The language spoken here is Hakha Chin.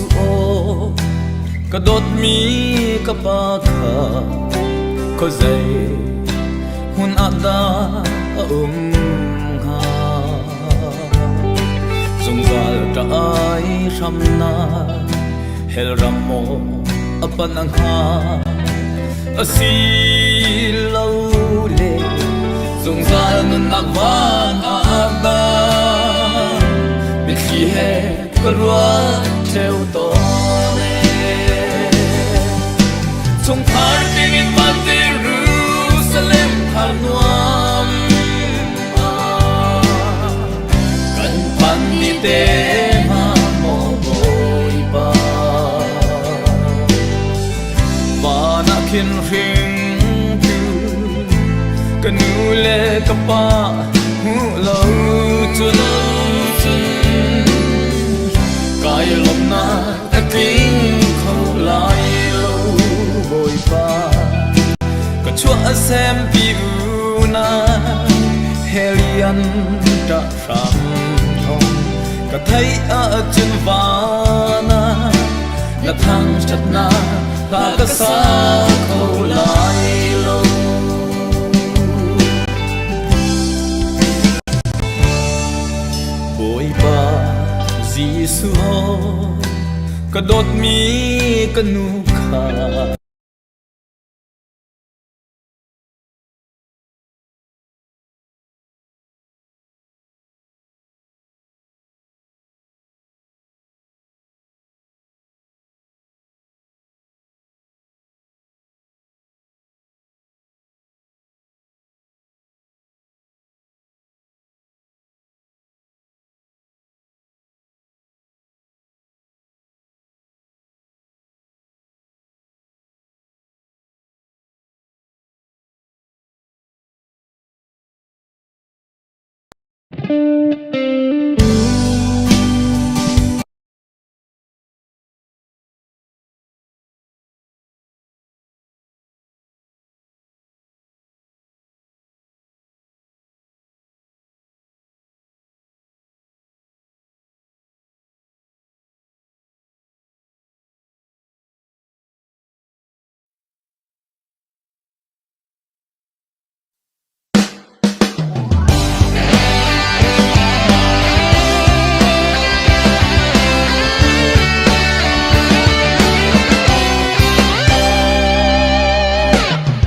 Jesuh ka dawtmi ka pa kha khuazei hmun ah dah a um hnga? Zungzal ṭah ai hramnak hell ram maw a panh hnga? Asilole zungzal nunnak van ah dah mitthli he ka ruat ṭheo tawn ee. Chungkhar tingin van Jerusalem thar nuam ah kan phan ni te hnga maw Bawipa. Van ah khin hringtu ka nu le ka pa hmuh lo cun kai lawmhnak a tling kho lai lo Bawipa ka chuah a sempi una helian ṭah hram thong ka theih ahcun van ah na thangṭhatnak hla ka sa kho lai lo. Bawipa Jesuh ka dawtmi ka nu kha